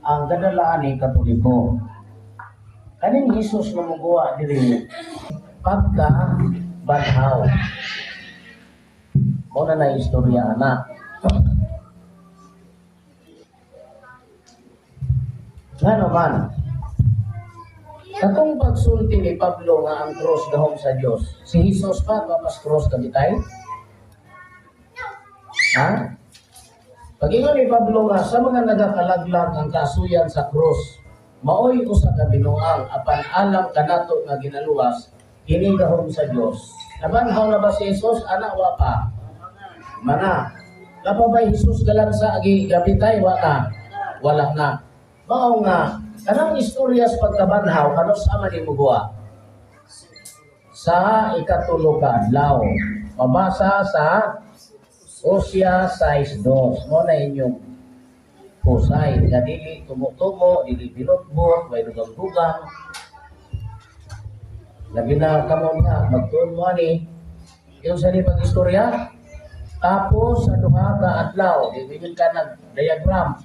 Ang gadala ni Katoliko. Kaning Jesus nga muguwa diri pagka banhaw. Mao na na istorya ana. Nga naman, katong pagsulti ni Pablo nga ang cross gahom sa Dios, si Jesus pa papas cross kabitay? Ha? Pag-ingon ni Pablo nga sa mga nagakalaglag ang kasuyan sa cross, maoy usa ka binuang, apan alam kanato nga ginaluwas kini gahom sa Dios. Nabanhaw na ba si Jesus? Ana, wa pa. Mana. Napa ba Jesus galan sa agi gabitay? Wa na. Wala na. Mao nga kanang istorya sa pagkabanhaw kanus ama ni muguwa sa ikatulo ka adlaw. Mabasa sa Osea 6:2. Mo na inyong husay nga dili tumo-tumo, dili binutbot, may dugang-dugang. Labi na kamo niya, magtuon mo ani. Yung sa ni pag-istorya, tapos sa duha ka adlaw, di ka nag-diagram.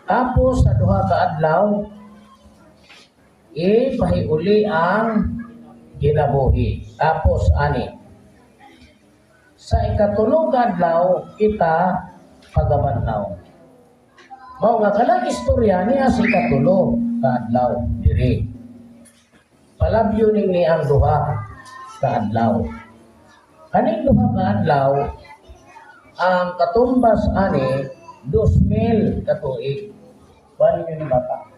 Tapos sa duha ka adlaw, ipahiuli ang kinabuhi. Tapos ani. Sa ikatulo ka adlaw, kita pagabanhaw. Mao nga kanang istorya niya sa ikatulo ka adlaw diri. Palabyo ning ni ang duha ka adlaw. Kaning duha ka adlaw, ang katumbas ani 2,000 ka tuig. Kuan ninyo ni bata.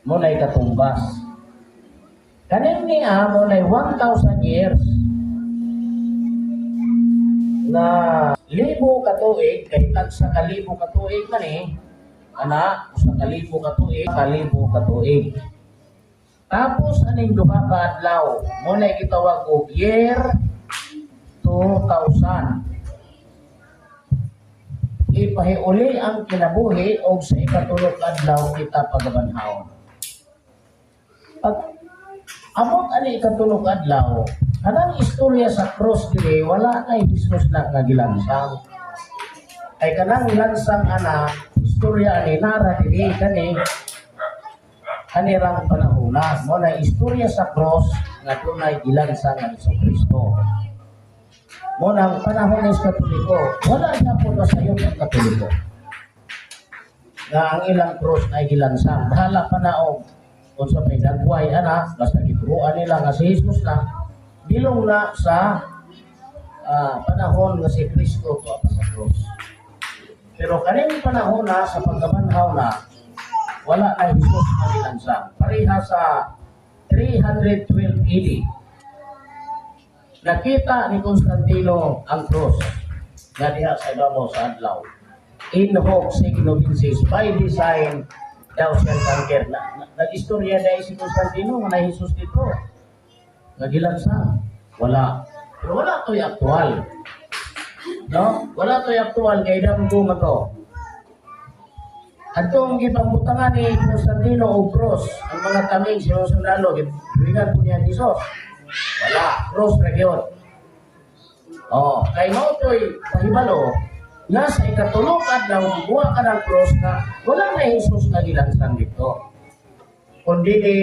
Mo na'y katumbas. Kaning niya mo na'y 1,000 years. Na libo ka tuig, kay tagsa ka libo ka tuig man eh. Ana, usa ka libo ka tuig, ka libo ka tuig. Tapos aning duha ka adlaw, mo na'y gitawag og year 2000. Ipahiuli ang kinabuhi og sa ikatulo ka adlaw kita pagabanhaw. Pag abot ani ikatulo ka adlaw, kanang istorya sa cross diri wala na Jesus na nga gilansang. Ay kanang lansang ana, istorya ani nara diri kani kanirang panahona. Mo na istorya sa cross nga dunay gilansang ang Kristo. Mo nang panahon ni Katoliko, wala na po na sayop ang Katoliko nga ang ilang cross ay gilansang. Bahala pa na og kung sa may dagway ana, basta gituruan nila nga si Jesus na bilong na sa panahon nga si Kristo tuwa pa sa cross. Pero kaning panahon na sa pagkabanhaw na, wala na Jesus na gilansang. Pareha sa 312 AD, nakita ni Constantino ang cross nga diha sa ibabaw sa adlaw. In hoc signo vinces, by design thou shalt conquer. Na, nag-istorya dahil si Constantino nga na Jesus dito. Nga gilansang. Wala. Pero wala to'y aktual. No? Wala to'y aktual kay damgo man to. Atong gipangbutangan ni Constantino og cross, ang mga taming sa mga sundalo, gibuhingan po niya Jesus. Wala, cross ra gyud. Oh, kay mao to'y pahibalo nga sa ikatulo ka adlaw buwa ka ng cross na wala na Jesus na gilansang dito. Kundi di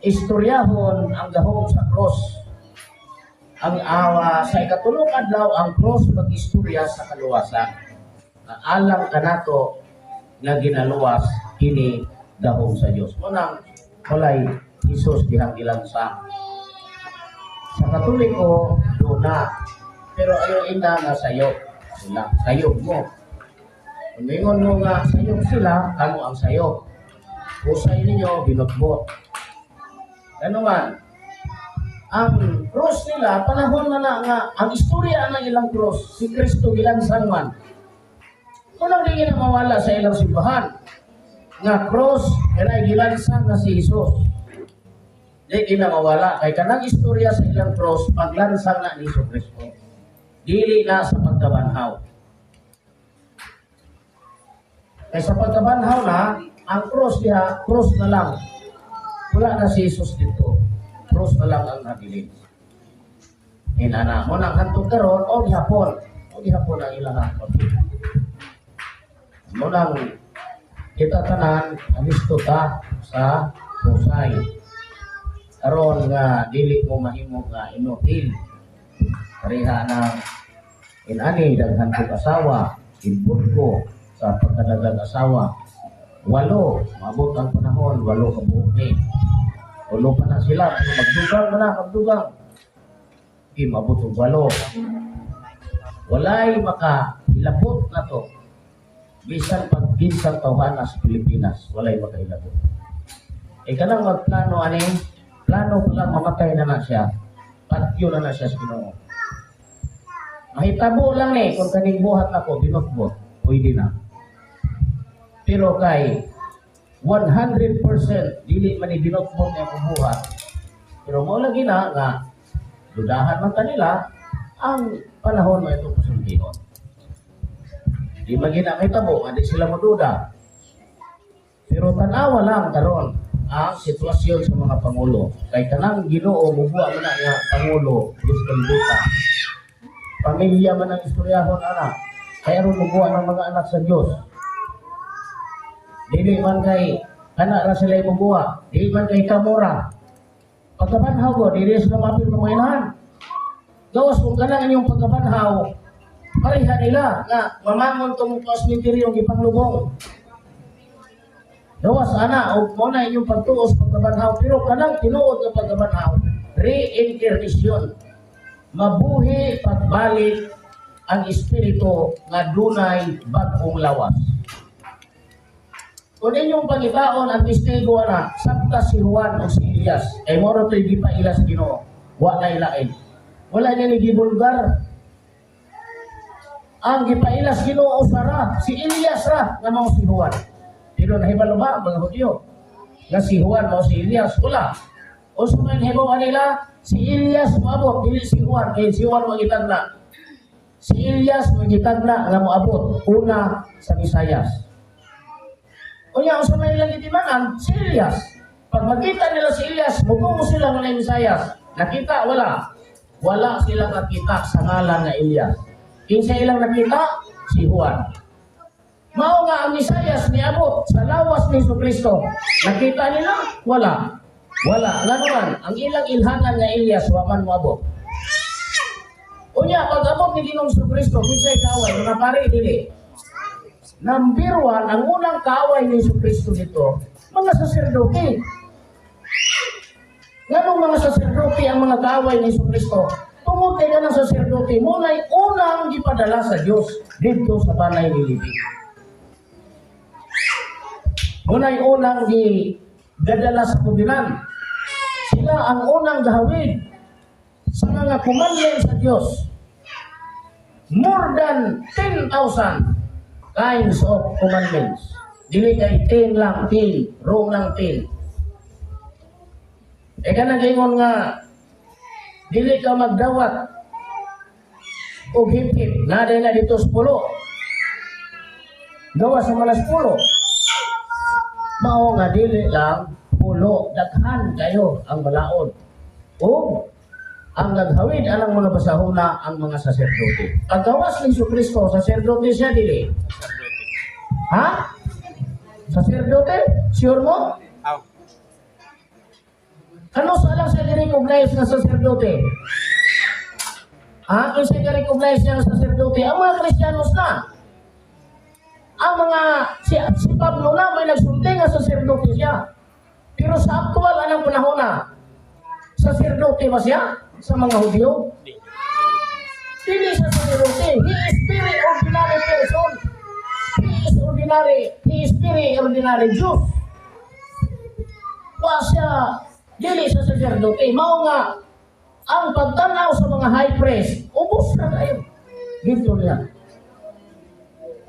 istoryahon ang gahom sa cross. Ang awa sa ikatulo ka adlaw ang cross mag-istorya sa kaluwasan. Alang kanato nga ginaluwas kini gahom sa Dios. Unang walay Jesus dihang gilansang. Sa Katoliko, duna. Pero ayaw ina nga sayop sila. Sayop mo. Kung mingon mo nga sayop sila, kamo ang sayop. Husay ninyo, binutbot. Ano man, ang cross nila, panahon na na nga, ang istorya ng ilang cross, si Kristo gilansang man. Walang di na mawala sa ilang simbahan nga cross, kanay gilansang na si Jesus. Di na mawala. Kay kanang istorya sa ilang cross, paglansang na ni Jesu Kristo. Dili na sa pagkabanhaw. Kay sa pagkabanhaw na, ang cross diha, cross na lang. Wala na si Jesus dito. Cross na lang ang nabilin. Inana mo nang hantog karon o gihapon. O gihapon ang ilang pagpili. Mao nang kita tanan alisto ta sa husay. Aron nga dili mo mahimo nga inutil. Pareha ng inani, daghan kong asawa, input ko sa pagkadaghang asawa. Walo, maabot ang panahon, 8 ka buok ni. 8 pa na sila, pero magdugang na, magdugang. Di maabot og 8. Walay maka hilabot na to. Bisan pag binsang tawhana sa Pilipinas, walay makahilabot. E kanang magplano ani, plano pa lang, mamatay na na siya. Patyo na na siya sa Ginoo. Mahitabo lang ni kung kaning buhat nako binukbot, pwede na. Pero kay 100% dili man ni binukbot niya akong buhat. Pero mao lagi na nga dudahan man kanila ang panahon mo itong pasultihon. Di man gina mahitabo nga di sila moduda. Pero tanawa lang karon ang sitwasyon sa mga pangulo. Kay kanang Ginoo mubuwa man na nga pangulo sa kalibutan. Pamilya man ang istoryahon ana. Kay aron mubuwa ng mga anak sa Dios. Dili man kay kana ra sila mubuwa, dili man kay kamura. Pagkabanhaw ko, dili sila mapil ng mga inahan. Gawas kung kanang inyong pagkabanhaw, pareha nila nga mamangon tong cemetery yung ipanglubong. Gawas ana og mo na inyong pagtuos pagkabanhaw, pero kanang tinuod nga pagkabanhaw, reincarnation. Mabuhi pagbalik ang espiritu nga dunay bag-ong lawas. Kung inyong pangitaon ang testigo ana, sabta si Juan o si Elias, ay moro to'y gipaila sa Ginoo. Wa na ilain. Wala niya ni gibulgar. Ang gipaila sa Ginoo sara, si Elias ra nga mao si Juan. Pero nahibalo ba ang mga Hudyo nga si Juan mao si Elias? Wala. O sa mga nahibaw nila, si Elias moabot, dili si Juan, kay si Juan magitagna. Si Elias magitagna nga moabot una sa Visayas. Unya, unsa may ilang gitimanan, si Elias. Pag makita nila si Elias, mutuo sila nga na Visayas. Nakita, wala. Wala silang nakita sa ngalan nga Elias. Kinsa ilang nakita? Si Juan. Mao nga ang Mesayas niabot sa lawas ni Kristo. Nakita nila? Wala. Wala. Ngano man, ang ilang ilhanan nga Elias wa man moabot. Unya, pag abot ni Ginoong Kristo, kinsay kaaway? Mga pare, dili. Number 1, ang unang kaaway ni Kristo dito, mga saserdote. Nganong mga saserdote ang mga kaaway ni Kristo? Tungod kay kanang saserdote, muna'y unang gipadala sa Dios dito sa balay ni Levi. Muna'y unang gigadala sa kubinan. Sila ang unang gahawid sa mga commandment sa Dios. More than 10,000 kinds of commandments. Dili kay 10 lang, 10, wrong lang 10. E kanang ingon nga dili ka magdawat og hip-hip, naa na dito sa pulo. Gawa sa mga 10. Mao nga dili lang pulo, daghan kayo ang balaod. O ang naghawid anang mga basahuna ang mga saserdote. Paggawas ni Kristo, saserdote siya dili? Sacerdote. Ha? Saserdote? Sure mo? Aw. Ano sa lang sa recognize na saserdote? Ha? Kung sa recognize niya nga saserdote, ang mga Kristiyanos na. Ang mga, si Pablo na may nagsulti nga saserdote siya. Pero sa aktual anang panahon na, saserdote ba siya sa mga Hudyo? Di. Dili sa saserdote. He is very ordinary person. He is ordinary. He is very ordinary Jew. Wa siya, dili sa saserdote. Mao nga, ang pagtanaw sa mga high priest, ubos na kayo. Dito niya.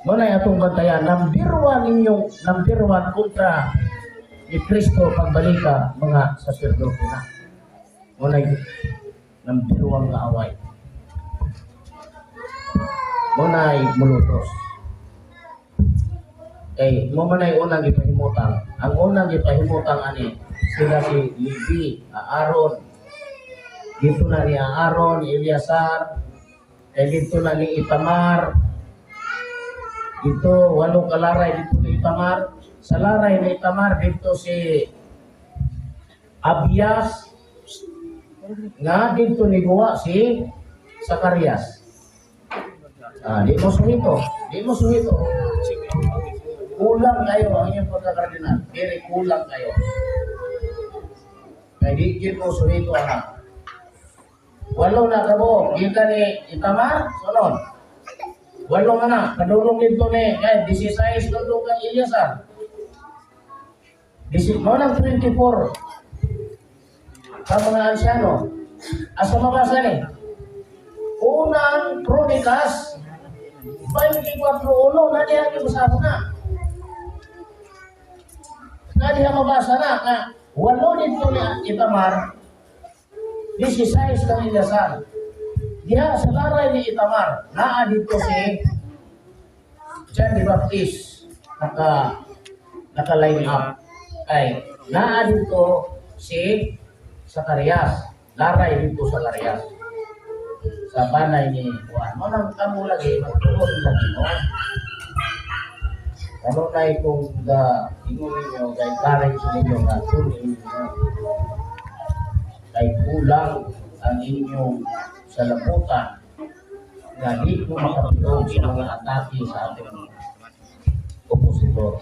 Mao na atong bantayan, number 1 ninyong, number 1 kontra ni Kristo pagbalika, mga saserdote na. Mao na number 1 nga away. Mao na mulutos. Kay mo man ay unang gipahimutang. Ang unang gipahimutang ani sila si Levi, Aaron. Dito na ni Aaron, ni Eleazar, kay dito na ni Itamar. Dito, walo ka laray dito ni Itamar. Sa laray ni Itamar, dito si Abias, nga dito ni Guwa si Zacarias. Ah, di mo sungito. Di mo sungito. Kulang kayo ang inyong pagkakardinal. Dili kulang kayo. Kaya di gid mo sungito ana. Walo na kabo, kita ni Itamar, sunod. Walo nga na, kadulong dito ni, kay 16 dito kang Eliasar. Disi, mo nang 24 sa mga ansyano. Asa mabasa ni? Unang Kronikas 24.1 na diha gibasa na. Na diha mabasa na nga walo dito ni Itamar, 16 kang Eliasar. Diha sa laray ni Itamar, naa dito si John the Baptist naka line up. Ay, naa dito si Zacarias. Laray dito sa Zacarias. Sa banay ni Juan. Mo nang kamo lagi, magtuon lagi mo. Ano na kung ga ingon ninyo, ga encourage ninyo nga tuloy ninyo. Kay kulang ang inyong salabutan nga di ko makapilog sa mga atake sa ating opositor.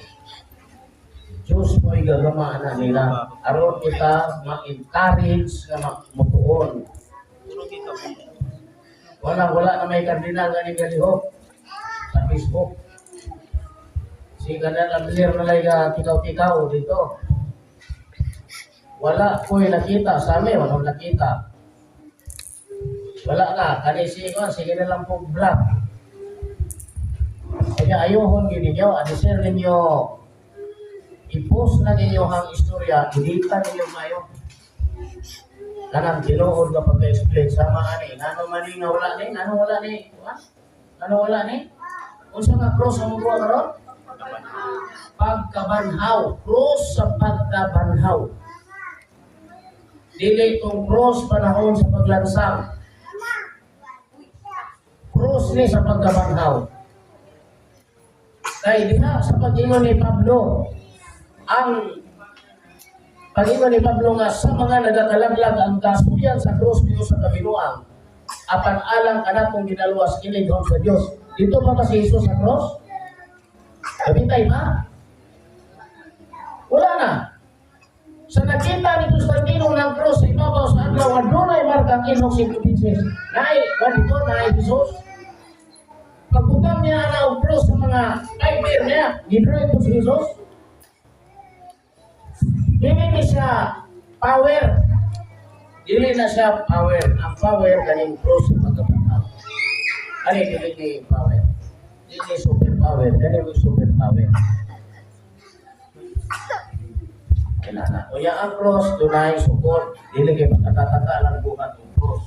Diyos mo'y gagama na nila aron kita ma-encourage nga mutuon. Wala, wala na may kardinal nga ni galihok sa Facebook. Si Kardinal Ablir na lang tikaw-tikaw dito. Wala ko'y nakita sa amin, wala nakita. Wala na, kani si Juan, sige na lang po vlog. Kaya ayohon gini ninyo, anisir ninyo, i-post na ninyo ang istorya, dilitan ninyo kayo. Kanang tinuod ka pagka-explain sama ani, ngano man ni nga wala ni, ngano wala ni, ha? Ngano wala ni? Unsa nga cross ang mubuha karon? Pagkabanhaw, cross sa pagkabanhaw. Dili itong cross panahon sa paglansang. Cross ni sa pagkabanhaw. Kay diha sa pag-ingon ni Pablo, ang pag-ingon ni Pablo nga sa mga nagakalaglag ang kasuyan sa cross niyo sa kabinuang, apan alang kanatong ginaluwas kini sa Dios. Dito pa ba si Jesus sa cross? Kabintay ba? Wala na. Sa nakita ni Constantino ng cross sa ibabaw sa adlaw, adunay markang inok si Princess. Naay, ba dito, naay Jesus? Pagbutang niya na og cross sa mga timer niya, gidrawing ko si Jesus. Dili ni siya power. Dili na siya power. Ang power ganing cross sa pagkabanhaw. Ano dili ni power? Dili ni super power. Gani mo super power. Kailangan. O ang cross, dunay sukod. Dili kay makatataka lang buhat ng cross.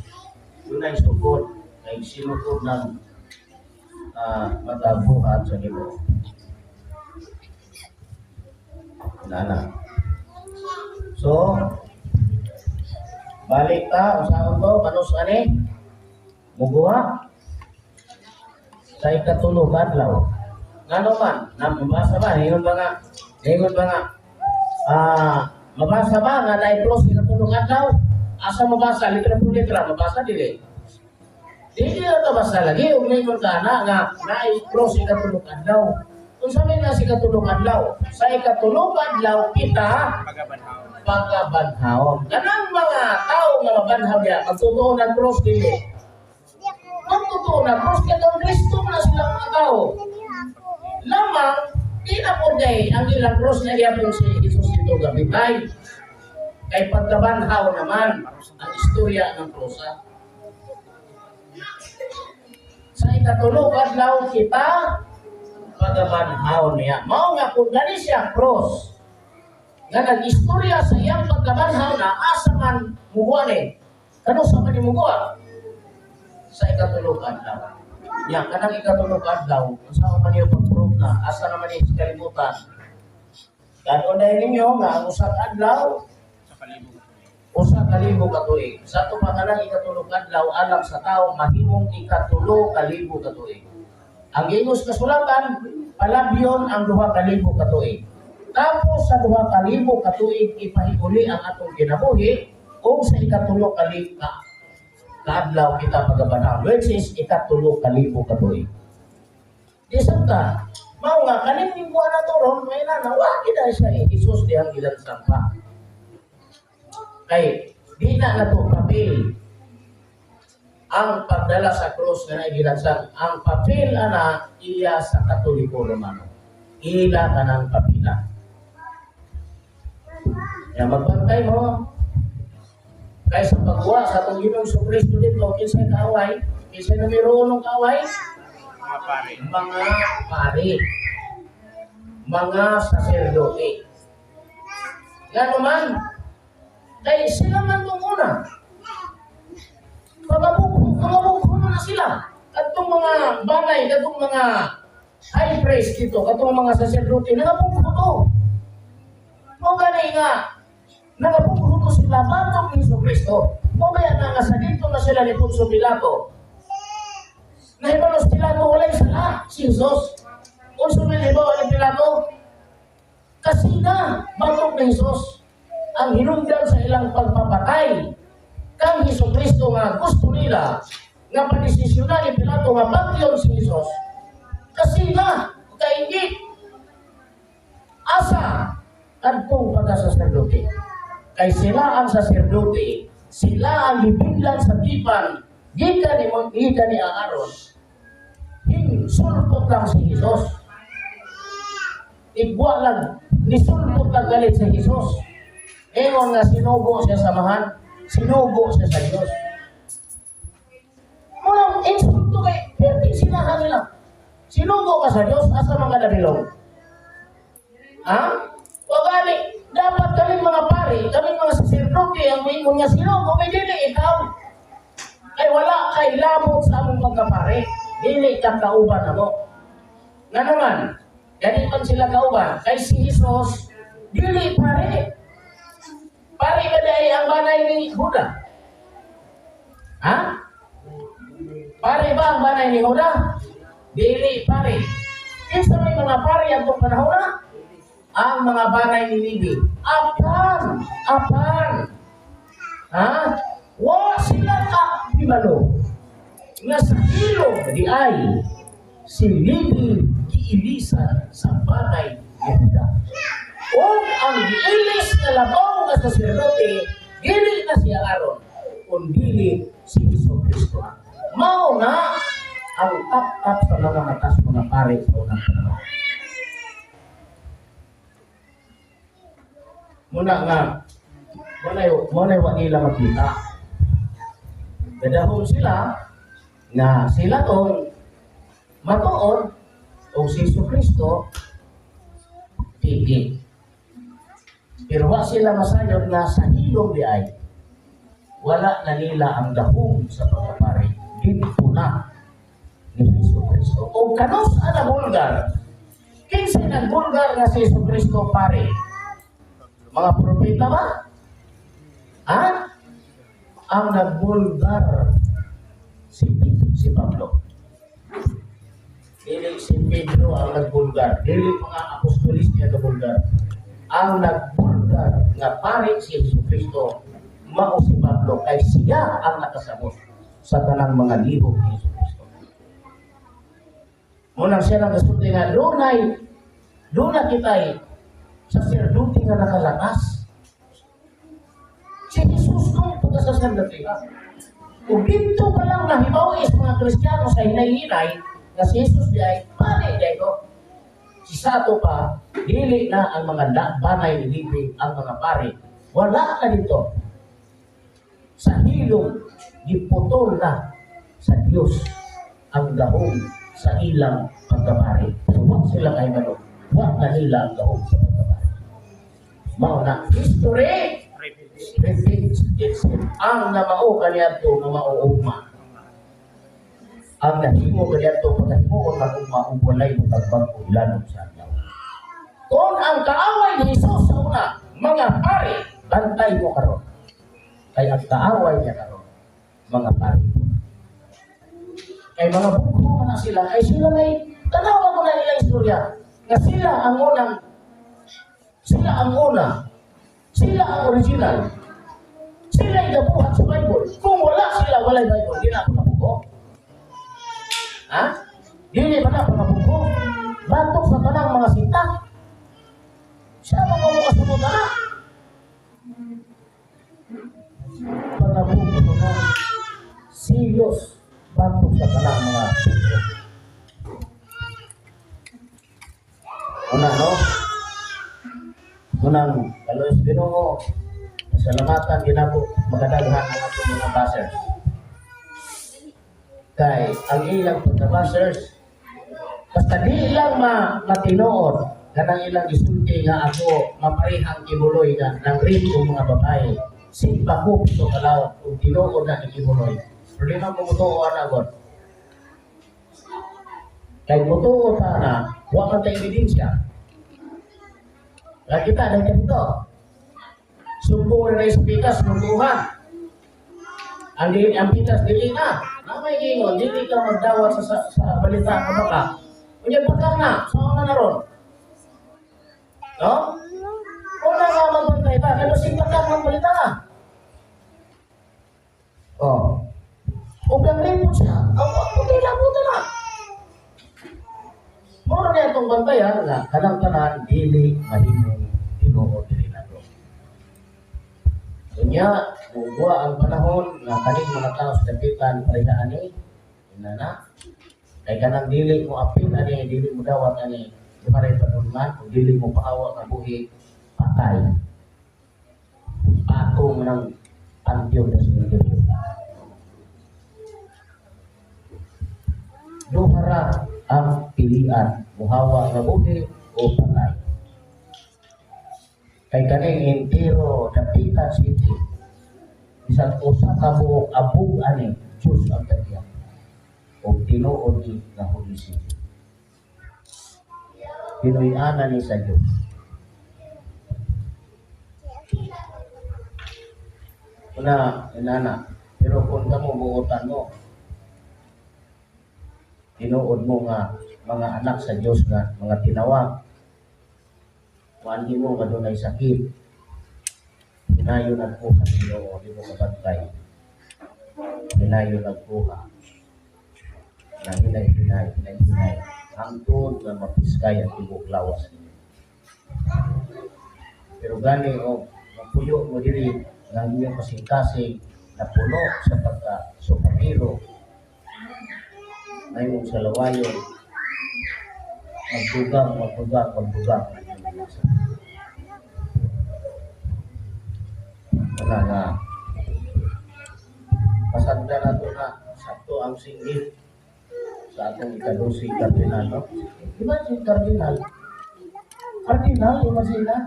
Dunay sukod. Kay sinukod ng matabuhat sa Ginoo. Nana. So, balik ta, usaon to, kanus ani? Muguha? Sa ikatulo ka adlaw. Ngano man, na mabasa ba? Ingon ba nga? Ingon ba nga? Mabasa ba nga na cross ikatulo ka adlaw? Asa mabasa? Litra po litra, mabasa dili. Dili na ka basa lagi, ug ningon ka na nga na cross ikatulo ka adlaw. Unsa may na sa ikatulo ka adlaw? Sa ikatulo ka adlaw kita pagkabanhaw. Kanang mga tao nga mabanhaw niya, magtotoo ng cross dili. Magtotoo na cross kay kang Kristo na silang mga tao. Lamang di na po day ang ilang cross na iyapon si Jesus dito gabitay. Kay pagkabanhaw naman ang istorya ng krosa. Sa ikatulo ka adlaw kita pagkabanhaw niya. Mao nga kung gani siya cross nga nag-istorya sa iyang pagkabanhaw na asa man muguan eh. Kano sa man ni muguan? Sa ikatulo ka adlaw. Ya, kanang ikatulo ka adlaw, unsa man niyo pag-prove na asa naman ni sa kalibutan. Kanon dahil ninyo nga ang usa ka adlaw usa ka libo ka tuig. Sa ato pa kanang ikatulo ka adlaw alang sa tao mahimong ikatulo ka libo ka tuig. Ang giingos kasulatan, palabyon ang 2,000 ka tuig. Tapos sa 2,000 ka tuig, ipahiuli ang atong kinabuhi o sa ikatulo ka adlaw kita pagabanhaw, which is ikatulo kalibo ka tuig. Di sabta, mao nga kaning linggo na to ron, may na wa kita siya Jesus dihang gilansang pa. Kay di na nato papel ang pagdala sa krus nga naigilansang. Ang papel ana iya sa Katoliko Romano. Ila kanang papila. Ya, magbantay mo. Kay sa pagwa sa atong Ginoong Kristo dito, kinsay kaaway? Kinsay numero unong kaaway? Mga pare. Mga pari. Mga saserdote. Ngano man, kay sila man itong una. Pagabukho na sila. Katong mga banay, katong mga high priest dito, katong mga saserdote, nangabukho to. Mao gani nga, nangabukho to sila batok ni Hesus Kristo. Mao gaya na nga sa dito na sila ni Poncio Pilato. Nahibalo si Pilato, walay sala si Jesus. Unsa may nahibaw ni Pilato? Kasi na, batok ni Jesus ang hinungdan sa ilang pagpapatay kang Hesus Kristo nga gusto nila nga padesisyonan ni Pilato nga patyon si Jesus. Kasi na, kaingit, asa kadtong pagkasaserdote. Kay sila ang saserdote, sila ang gibiglan sa tipan gikan ni Aaron. Hinsulpot lang si Jesus. Igwa lang, nisulpot lang galit si Jesus. Ingon nga sinugo siya sa Amahan, sinugo siya sa Diyos. Munang insulto kay, perti sinahan nila. Sinugo ka sa Diyos, asa mga nabilong? Ha? O gani, dapat kaming mga pari, kaming mga saserdote, ang moingon nga sinugo, may dili ikaw. Kay wala kay lamot sa among pagkapare, dili ka kauban namo. Nga naman, gani man sila kauban, kay si Jesus, dili pare. Pare ba dahil ang banay ni Huda? Ha? Pare ba ang banay ni Huda? Dili pare. Kinsa may mga pare ang panahon na? Ang mga banay ni Levi. Apan! Apan! Ha? Wa sila ka hibalo nga sa ilog di ay si Levi giilisan sa banay ni Huda. O ang giilis nga labaw nga saserdote, dili na si Aaron, kundi si Hesus Kristo. Mao na ang tap-tap sa mga mata sa mga pare sa unang panahon. Muna nga, muna wa nila makita. Gadahon sila nga sila tong matuod o si Hesus Kristo tigi. Pero wa sila masayod nga sa hilom di ay wala na nila ang dahong sa pagpapari. Dito na ni Hesus Kristo. O kanus ang bulgar? Kinsa nang bulgar nga si Hesus Kristo pare? Mga propeta ba? Ha? Ang nagbulgar si Pablo. Dili si Pedro ang nagbulgar. Dili mga apostolis niya nagbulgar. Ang nagbulgar nga pare si Hesus Kristo mao si Pablo kay siya ang nakasabot sa tanang mga lihok ni Hesus Kristo. Munang siya nang gasulti nga dunay kita'y saserdote nga nakalakas. Si Jesus nung pagkasaserdote. Kung dito pa lang nahibaw is mga Kristiyano sa hinay-hinay nga si Jesus di ay pare di ko. Si Sato pa, dili na ang mga banay ni Levi, ang mga pare. Wala na dito. Sa hilom, giputol na sa Diyos ang dahong sa ilang pagkapare. So, wa sila kay malo. Wa na nila ang dahong sa pagkapare. Mao na history repeats itself. Ang namao kaniadto nga mauugma. Ang nahimo kaniadto pagkahimuon ng ugma ug walay mutagbag o ilanom sa adlaw. Kung ang kaaway ni Jesus sa una, mga pare, bantay mo karon. Kay ang kaaway niya karon, mga pare. Kay mga bugho na sila, kay sila may tanaw mo na nila istorya. Nga sila ang unang, sila ang una, sila ang original. Sila ang gabuhat sa Bible. Kung wala sila, walay Bible. Di na ako nabugo. Ha? Dili ba na ako nabugo? Batok sa tanang mga sinta. Siya mga mo kasunod na. Panabugo na. Serious. Batok sa tanang mga sinta. Una, no? Unang, kalos Ginoo, pasalamatan ginako makadaghan ang atong mga bashers. Kay ang ilang pagka-bashers, basta di lang ma matinuod kanang ilang gisulti nga ako maparehang Quiboloy nga nang rape og mga babae. Simpa ko pito kalaw kung tinuod na ni Quiboloy. Problema ko mutuo ana god. Kay mutuo ta na, wa man ta ebidensya. Lagi kita dahil dito. Sumbong na sa pitas, mutuhan. Ang pitas, dili na. Na may gingon, dili ka magdawat sa balita ka baka. Unya baka na, saan na naron? No? Una nga magbantay ta, kaya basing baka ng balita na. Oh. Ug ang report siya, ang puti lang mo na. Moro na itong bantayan nga kanang tanan dili mahimong tinuod dili nato. Unya, mugwa ang panahon nga kaning mga tao sa dapitan pareha ani inana kay kanang dili mo apil ani, dili mo dawat ani, di pa rin padulngan kung dili mo paawa nga buhi, patay. Patong ng pantheon sa cementerio. Duhara ang pilian, muhawa nga buhi o patay. Kay kaning entero Dapitan City, bisan usa ka buok abog ani, Diyos ang tagya. O tinuod ni nga Holy City. Pinuy-ana ni sa Diyos. Una, inana, pero kung kamo buotan mo, tinuod mo nga mga anak sa Diyos nga mga tinawag, kuanhi mo nga dunay sakit, hinayon nagkuha sa Ginoo, di mo mabantay. Hinayon nagkuha. Na hinay-hinay, hinay-hinay. Hangtod nga mapiskay ang tibok lawas ninyo. Pero gani o mapuyo mo diri nga ang inyong kasing-kasing napuno sa pagka-supahero, ngayong sa lawayon, magdugang, magdugang, magdugang. Wala nga. Pasagda na ito na, sakto ang singgit sa atong ikadusi kardinal, no? Imagine, kardinal. Kardinal, imagine na.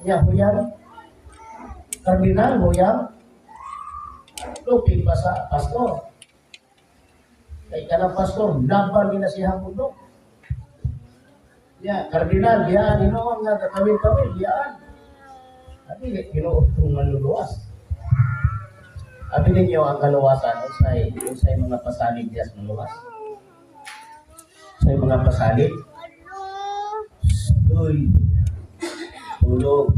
Niya, huyang. Kardinal, huyang. Lupi pa sa pastor. Kay ka ng pastor, laban din na siya puno. Ya, kardinal, biyaan, inoon nga, kakawin-kawin, biyaan. Abi, Ginoo kong manluluwas. Abi ninyo ang kaluwasan, unsay, unsay mga pasalig diya sa maluwas. Unsay mga pasalig? Uy, tulog.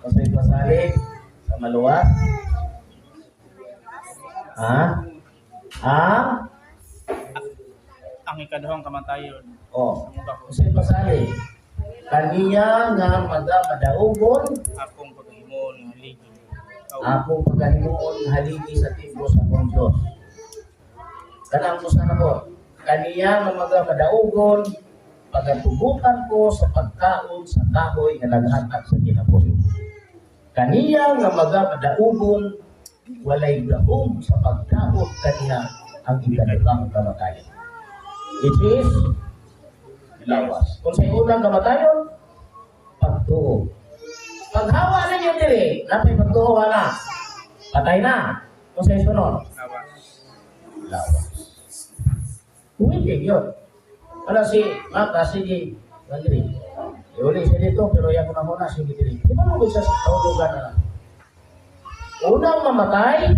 Unsay pasalig sa maluwas? Ha? Ang? Ang ikaduhang kamatayon. Oh. Ang bako. Unsay pasalig? Kaniya nga maga madaugon Akong paghimuon nga haligi. Aw, akong pagkahimuon nga haligi sa templo sa akong Diyos. Kanang usa na ko. Kaniya nga maga madaugon pagatubukan ko sa pagkaon sa kahoy nga naghatag sa kinabuhi. Kaniya nga maga madaugon walay gahom sa pagkaon kaniya ang ikaduhang kamatayon. Which is lawas. Kung sa unang kamatayon, pagtuo. Paghawa ninyo diri, napay pagtuo wala. Patay na. Kung sa sunod, lawas. Lawas. Pwede yun. Wala si Maka, sige, Landry. Iuli siya dito, pero yan ko na muna, sige diri. Di ba mo sa kahulugan na lang? Unang mamatay,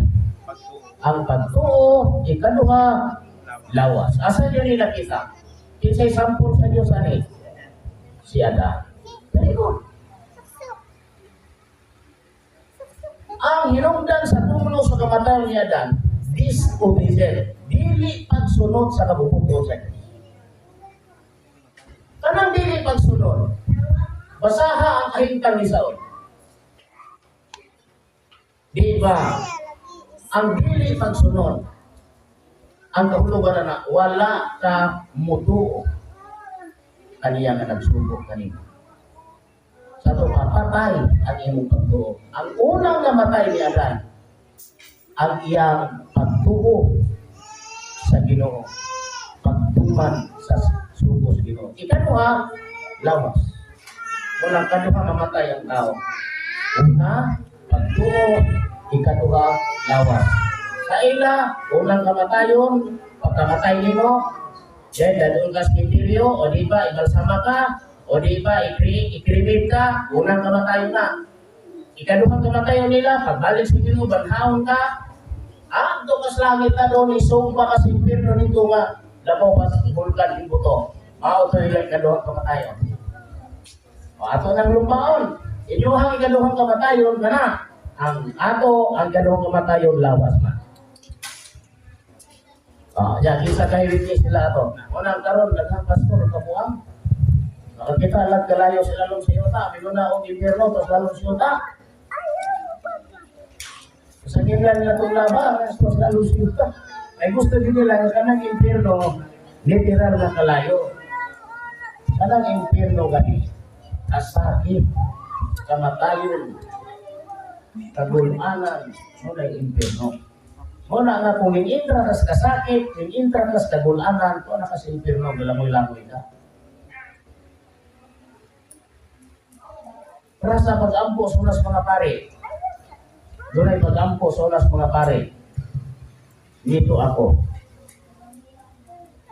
Pagtuo. Ang pagtuo, ikaduha, lawas. Asa niyo nila kita? Kinsay sampol sa Diyos ani? Si Adan. Very good. Ang hinungdan sa tumlo sa kamatayon ni Adan, disobedience. Dili pagsunod sa kabubut-on sa Diyos. Kanang dili pagsunod, basaha ang kahimtang ni Saul. Di ba? Ang dili pagsunod, ang kahulugan na wala ka mutuo kaniya nga nagsugo kanimo. Sa ato patay ang imong pagtuo. Ang unang namatay ni Adan, ang iyang pagtuo sa Ginoo, pagtuman sa sugo sa Ginoo. Ikaduha, lawas. Walang kaduha mamatay ang tao. Una, pagtuo. Ikaduha, lawas. Sa ila, unang kamatayon, pagkamatay nimo, then dadun ka sa sementeryo, o di ba, ibalsama ka, o di ba, i-cremate ka, unang kamatayon na. Ikaduhang kamatayon nila, pagbalik sa Ginoo, banhawon ka, adto ka sa langit na doon, isumpa ka sa impyerno nito nga, labaw ka sa bulkan ng buto. Mao to ilang ikaduhang kamatayon. O ato nang lumpaon, inyuhang ikaduhang kamatayon ka na. Ang ato, ang ikaduhang kamatayon, lawas man. Ah, ya, kinsa kay witness sila ato. Unang karon daghang pastor kabuang. Nakakita lang kalayo sila lalong sa yuta, minuna og impyerno tas lalong sa yuta. Sa nila nila itong laba, tas lalong sa yuta. Ay gusto din nila nga kanang impyerno, literal na kalayo. Kanang impyerno gani, kasakit, kamatayon, kagulanan, mo na impyerno. Muna nga kung intra kas kasakit, ning intra kas kagulanan, tuwa na kas impyerno, galangoy-langoy ka. Para sa pag-ampo sa unas mga pare, doon ay pag-ampo sa unas mga pare, nito ako.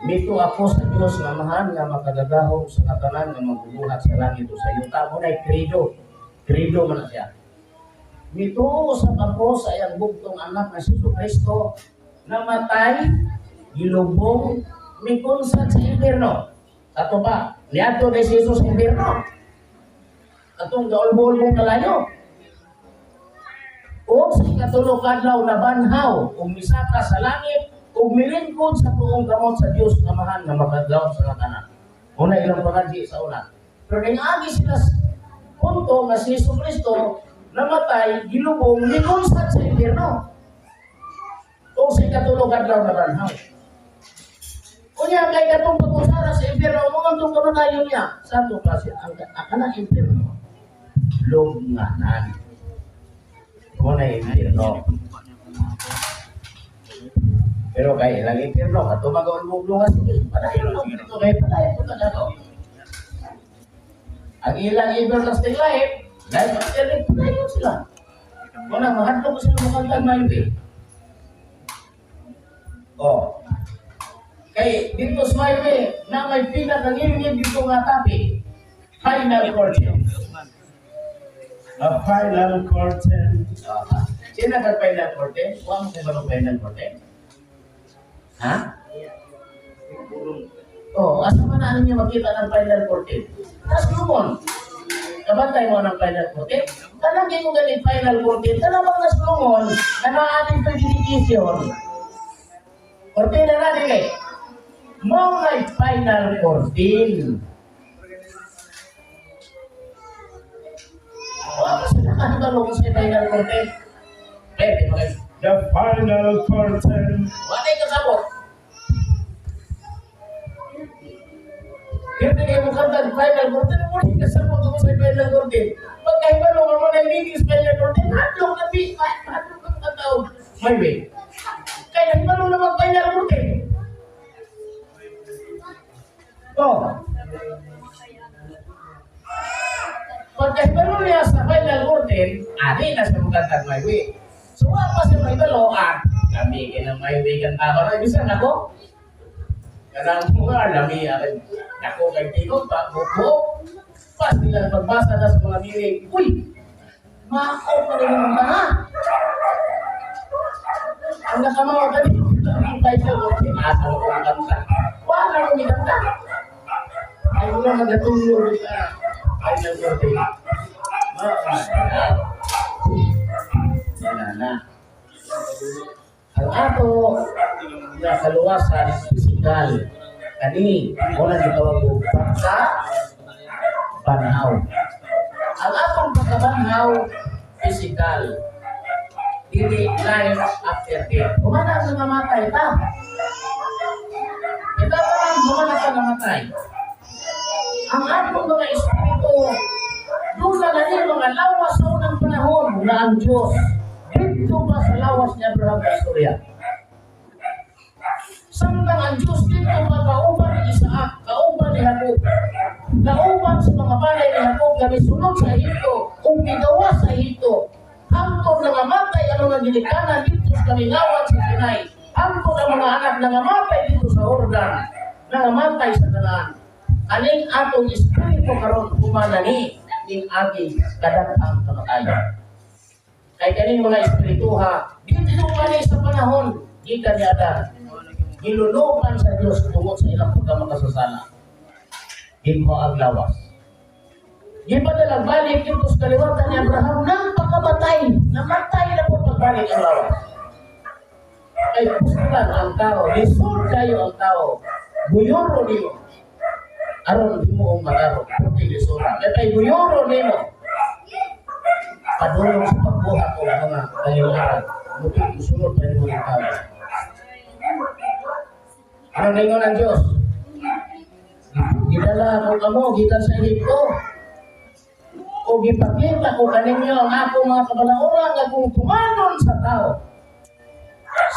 Nito ako sa Diyos nga Amahan nga makagagahom sa katanan nga magbubuhat sa langit o sa yuta. Muna ay credo. Credo man na siya. Nito sa ako sa iyang bugtong anak na si Kristo, namatay, gilubong, mikunsad sa impyerno. Ato pa, niadto ni si Jesus sa impyerno. Atong gaulbo-ulbong kalayo. O sa ikatulo ka adlaw nabanhaw, ug misaka sa langit, ug milingkod sa tuong gamot sa Dios nga Amahan nga makagawom sa tanan. Una ilang pangadji sa una. Pero ning agi sila punto nga si Jesu Kristo namatay, gilubong, mikunsad sa impyerno. O sa ikatulo ka adlaw nabanhaw. Unya kay katong pag-usara sa impyerno, mo man tong kamatayon niya. Sa ato klase, ang kanang impyerno, lunganan. Mo na impyerno. Pero kay ilang impyerno, kato mag-ulbog-lunga, sige, padayon mo dito, kay padayon mo na to. Ang ilang everlasting life, life after life, padayon sila. Wala, mahadlok ko sila makantag maybe. Oh. Kay dito sa my way, na may pinakangingin dito nga tabi. Final curtain. A final curtain. Ah, sino ka final curtain? Huwag mo kayo final curtain? Ha? Oh, asa man na ninyo makita ng final curtain? Tas lumon. Kabantay mo ng final curtain. Kanang ko galing final curtain, kanang mga naslumon, na naa dito dedication. Curtain na natin kay. Mao na final curtain. Wala sila kahibalo kung sa final curtain. Eh, di ba kayo? The final curtain. Wala yung kasabot. Hindi kayo mukhang final curtain, wala yung kasabot kung sa final curtain. Pagkahibalo ka mo na yung final curtain, hadlok na bi, hadlok na katawag. May way. Kaya hibalo naman final curtain. Oh. Pagkahibalo niya sa final curtain, ani na sa mukantag may way. So, wala pa siya mahibalo, kami kinang may way kang tao na, bisan ako. Kanang mga lami, ako kay tingog pa, buko. Pas nila pagbasa na sa mga miring, uy, makaw pa rin ang mga. Ang nakamawa gani ang final curtain. Asa mo kung kanta? Wala mo kanta. Ay wala nagatulog sa final curtain. Yan na. Ang ato nga kaluwasan, physical. Kani, wala gitawag og pagka banhaw. Ang atong pagkabanhaw, physical. Dili life after death. Kumana ang namatay ta. Ito pa lang, kumana ka namatay. Ang atong mga espiritu, doon na nani mga lawas sa unang panahon na ang Diyos. Dito pa sa lawas ni Abraham na istorya. Samtang ang Diyos dito pa kauban ni Isaac, kauban ni Jacob, kauban sa mga balay ni Jacob nga misunod sa Ehipto, ug migawas sa Ehipto. Hangtod nangamatay ang mga ginikanan dito sa kamingawan sa Sinai. Hangtod ang mga anak nangamatay dito sa Jordan, nangamatay sa Canaan. Aning atong espiritu karon humanani ning aging kadatang kamatayon. Kay kaning mga espirituha, dito pa ni sa panahon, gikan ni Adan, gilunukan sa Dios tungod sa ilang pagkamakasasala. Gimo ang lawas. Gipadala balik dito sa kaliwatan ni Abraham nang pagkamatay. Namatay na po pagbalik ang lawas. Kay pustulan ang tao, lisod kayo ang tao, guyoro nimo. Aron himuong matarong, puti lisura. Kay guyoro nimo. Padulong sa pagbuhat og mga kaliwaran, muti musunod pa nimo ng tao. Ano ningon ang Diyos? Gidala ko kamo gikan sa Ehipto. O gipakita ko kaninyo ang ako mga kabalauran nga kung tumanon sa tao,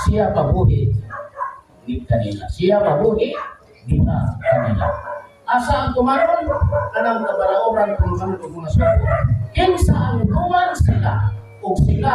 siya mabuhi di kanila. Siya mabuhi di kanila. Asa ang tumanon? Kanang kabalauran kung tumanon og mga sugo. Kinsa